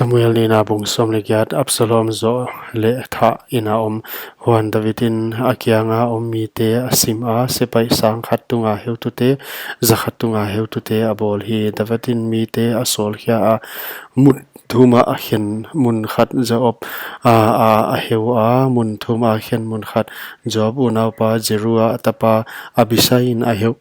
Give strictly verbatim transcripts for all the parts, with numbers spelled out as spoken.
Samuel nihna bung sawm leh giat. Absalom zoh leh thah in a om. Huan David in a kianga om mite a sim a, sepaih sang khat tunga heutute, za khat tunga heutute a bawl hi. David in mite a sawlkhia a, mun thuma a khen mun khat Joab a, a, a heu a, mun thuma khen mun khat Joab unaupa Zeruia tapa Abisai in a heu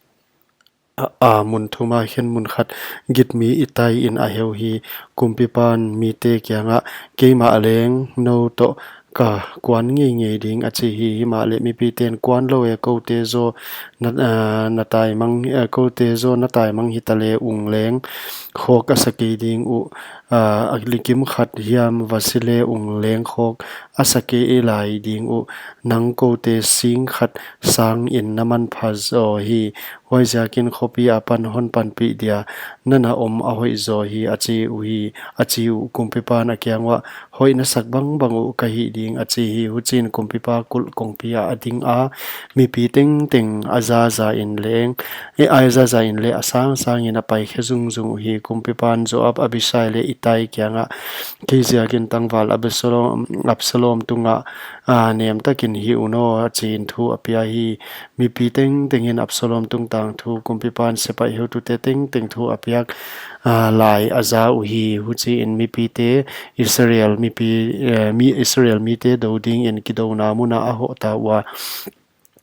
a, a, mun thuma khen mun khat Git mi Itai in a heu hi. Kumpipan mite kiangah, keimah leng nou toh ka kuan ngeingei ding, a chi hi. Himahleh mipiten, kuan lou e, koute zaw na, a, na taimang, a, koute zaw na taimang hita leh ung leng khawk a sa kei ding uh, a, a li kimkhat hiam va si leh ung leng khawk a sa kei lai ding uh, nang koute sing khat sangin na manpha zaw hi. Huaiziakin khopi apan hon panpih dia na na om a hoih zaw hi, a chi uhi, a chi uh. Kumpipan a kiang uah, hoih na sak bangbang uh ka hih ding, a chi hi. Huchiin kumpipa kulh kongpi ah a ding a, mipi tengteng a zaza in leng, e, a zaza in leh a sangsangin a paikhe zungzung uhi. Kumpipan Joab, Abisai leh Itai kiangah, kei ziakin tangval Absalom, Absalom tungah, a, nemtakin hih un aw, a chiin thu a pia hi. Mipi tengtengin Absalom tungtang thu, kumpipan sepaih heutute tengteng thu a piak, a, lai a za uhi. Huchiin mipite Israel mipi, eh, mi Israel mite dou dingin kidouna muna a hoh ta ua.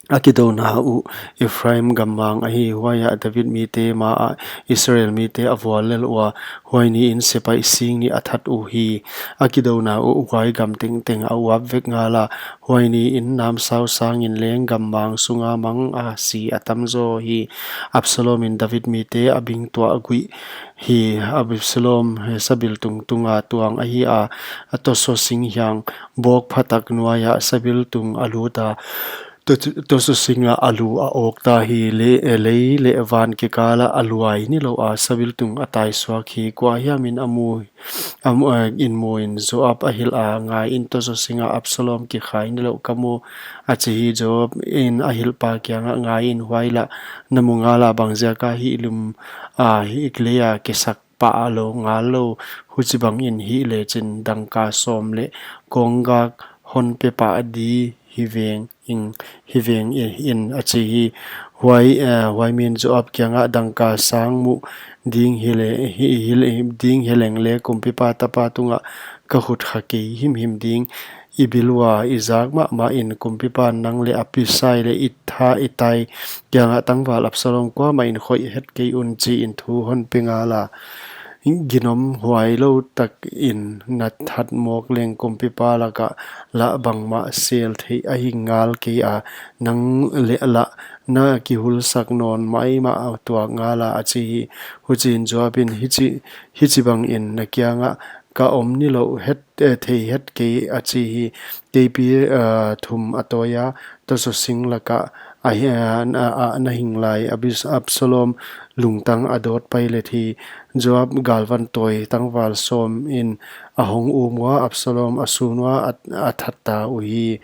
A kidouna uh Ephraim gammang ahi. Huaiah David mite maah Israel mite a vuallel ua, huai niin sepaih sing nih a that uhi. A kidouna uh huai gam tengteng a uap vek ngala, huai niin namsau sangin leng gammang sunga mang a si a tam zaw hi. Absalom in David mite a bingtuah guih hi. Absalom sabiltung tunga tuang ahi a, a tosaw sing hiang bawk phatak nuaiah sabiltung a lut a, to-, tosaw singa a lu a awk ta hi. Le-, lei leh van kikala a luai nilouh a sabiltung a taisuak hi. Kuahiamin a mu, a mu, eh, in muin Joab a hilh a, ngaiin, tosaw singa Absalom kikhai nilouh ka mu, a chi hi. Joab in a hilhpa kiangah, ngaiin, huai lah na mu ngala, bangziaka hih lum a, hih leia kisak pah a lou ngal lou, huchibangin hih lechin dangka sawm leh kawnggak hon pe pah di hi veng in, hi veng in, a chi hi. Huai, eh, huai min Joab kiangah, dangka sang mu ding hi le, hi, hi le, ding hi leng leh kumpipa tapa tungah ka khut kha kei himhim ding. I bil ua i zak mahmah in kumpipan nang leh Abisai leh Itha-, Itai kiangah, tangval Absalom kuamah in khoih het kei un, chiin thu hon pe ngala. Ginom huailou takin na that mawk leng kumpipa lakah lah bangmah sel theih ahi ngal kei a, nang leh lah na kihulsak nawn maimah tuak ngala, a chi hi. Huchiin Joab in, hichi, hichibangin na kiangah ka om nilouh het, eh, thei het kei, a chi hi. Keipi, eh, thum a tawi a, tosaw sing lakah a hi-, a, a, a, na hing lai, Abis-, Absalom lungtang a dawt pailet hi. Joab galvan tawi tangval sawm in a hong um ua, Absalom a sun ua a, a that ta uhi.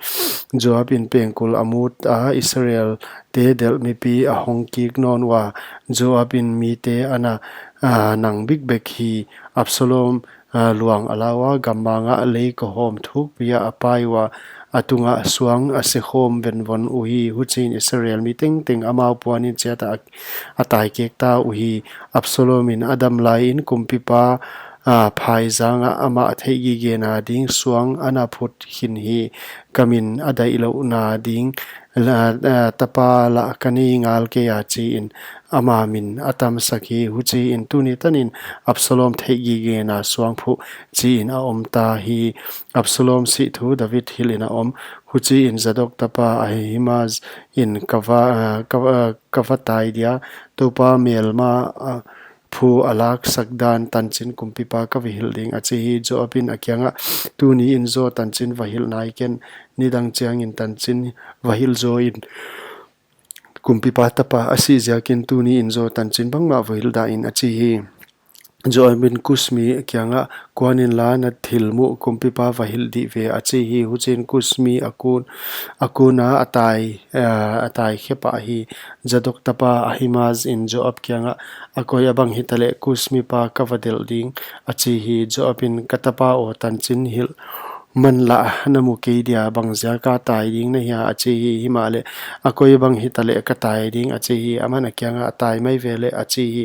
Joab in pengkul a mut a, Israel te delh mipi a hong kik nawn ua. Joab in mite ana, a, nang bikbek hi. Absalom, a, luang a la ua, gammangah lei kohawm thukpi ah a pai ua, a tungah suang a sekhawm venvon uhi. Huchiin Israel mi tengteng amau puanin chiatah a, a taikek ta uhi. Absalom in a dam laiin kumpipa, a, phaizangah amah theihgigena ding suang ana phut khin hi. Ka min a daihlouhna ding la, a, tapa lah ka nei ngal kei a, chiin ama min a tamsak hi. Huchiin tuni tanin Absalom theihgigena suang phuh, chiin a om ta hi. Absalom sih thu David hilhin a om. Huchiin Zadok tapa Ahimaaz in, ka va, a, ka, a, ka va tai dia, Toupa melma, a, phu a laksak dan tanchin kumpipa ka va hilh ding, a chi hi. Joab in a kiangah, tuni in zaw tanchin va hilh nai ken, nidang chiangin tanchin va hilh zaw in. Kumpipa tapa a sih ziakin tuni in zaw tanchin bangmah va hilh dah in, a chi hi. Joab in Kush mi kiangah, "Kuan inla, na thil muh kumpipa va hilh dih ve," a chi hi. Huchiin Kush mi a kun, a kun a a tai, eh, a tai khe pah hi. Zadok tapa Ahimaaz in Joab kiangah, "A koi a bang hitaleh Kush mipa ka va delh ding," a chi hi. Joab in, "Ka tapa aw, tanchin hilh man lah na mu kei dia, bang ziaka tai ding na hia?" a chi hi. Himahleh, "A koi bang hitaleh ka tai ding," a chi hi. Aman a kiangah, "A tai mai ve leh," a chi hi.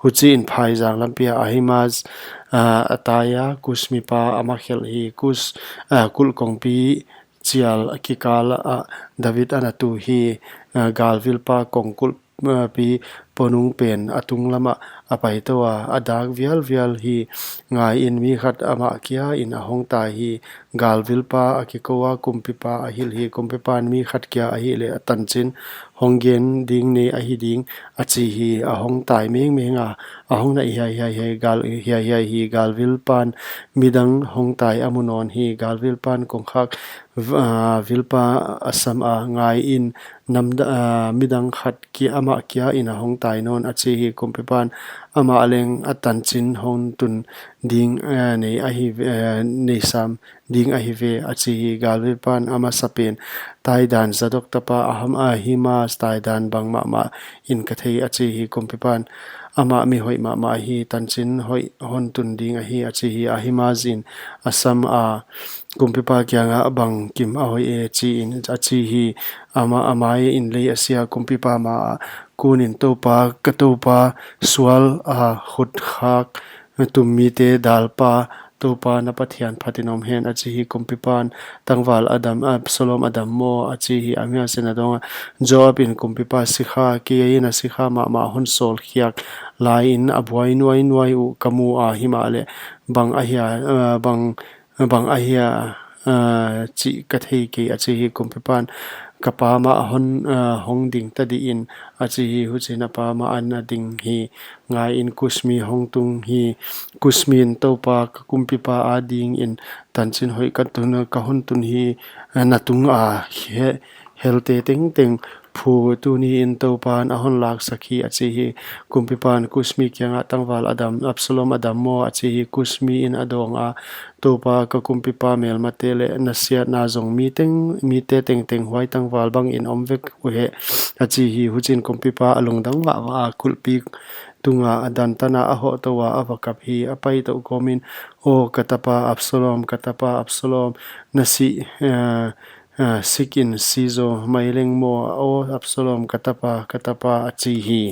Huchiin phaizang lampi ah Ahimaaz, ah, a tai a, Kush mipa a ma khelh hi. Kush, ah, kulh kongpi chial kikal ah David ana tu hi. Ah, galvilpa kongkulh, ah, pi ponung pen a tunglam ah a pai tou a, a dak vialvial hi. Ngaiin, mi khat amah kia in a hong tai hi. Galvilpa a kikou a, kumpipa a hilh hi. Kumpipan, "Mi khat kia ahihleh a tanchin hong gen ding nei ahi ding," a chi hi. A hong tai mengmeng a, a hong naih hiaihiai hi. Gal, hiaihiai hi. Galvilpan midang hong tai a mu nawn hi. Galvilpan kongkhak, v-, ah, vilpa a sam a, ngaiin, namda-, ah, midang khat kia, amah kia in a hong tai nawn, a chi hi. Kumpipan, "Amah leng a tanchin hong tun ding, eh, nei ahi ve, eh, nei sam ding ahi ve," a chi hi. Galvilpan a masapen taidan, Zadok tapa Aham-, Ahimaaz taidan bang mahmah in ka thei, a chi hi. Kumpipan, "Amah mi hoih mahmah hi, tanchin hoih hon tun ding ahi," a chi hi. Ahimaaz in a sam a, kumpipa kiangah, "Bangkim a hoih e," chiin a chi hi. Ama, a mai in lei a sia, kumpipa ma ah kunin, "Toupa, ka toupa, sual a khut khak tum mite dalpa, Toupa na Pathian phatin om hen," a chi hi. Kumpipan, "Tangval a dam, Absalom a dam maw?" a chi hi. Ahimaaz in a dong a, "Joab in kumpipa sikha, kei in a sikha mahmah hon sawl khiak laiin a buai nuainuai uh ka mu a, himahleh bang ahia, ah, bang, bang ahia, ah, chih ka thei kei," a chi hi. Kumpipan, "Ka pa mah hon, ah, hong ding ta dih in," a chi hi. Huchiin a pa mah ana ding hi. Ngaiin, Kush mi hong tung hi. Kush mi in, "Toupa, ka kumpipa adingin tanchin hoih ka tun, ka hon tun hi, na tunga he-, helte tengteng phu tuniin Toupan a hon laksak hi," a chi hi. Kumpipan Kush mi kiangah, "Tangval a dam, Absalom a dam maw?" a chi hi. Kush mi in a dong a, "Toupa, ka kumpipa melmate leh nasiatna zong mi teng, mite tengteng huai tangval bangin om vek uhi," a chi hi. Huchiin kumpipa a lungdang vahvah a, kulhpi tunga a dan tan a, a hoh tou a, a va kap hi. A pai tou kawmin, "Aw ka tapa Absalom, ka tapa Absalom, na si, eh, eh, sikin si zaw mai leng maw? Aw Absalom, ka tapa, ka tapa," a chi hi.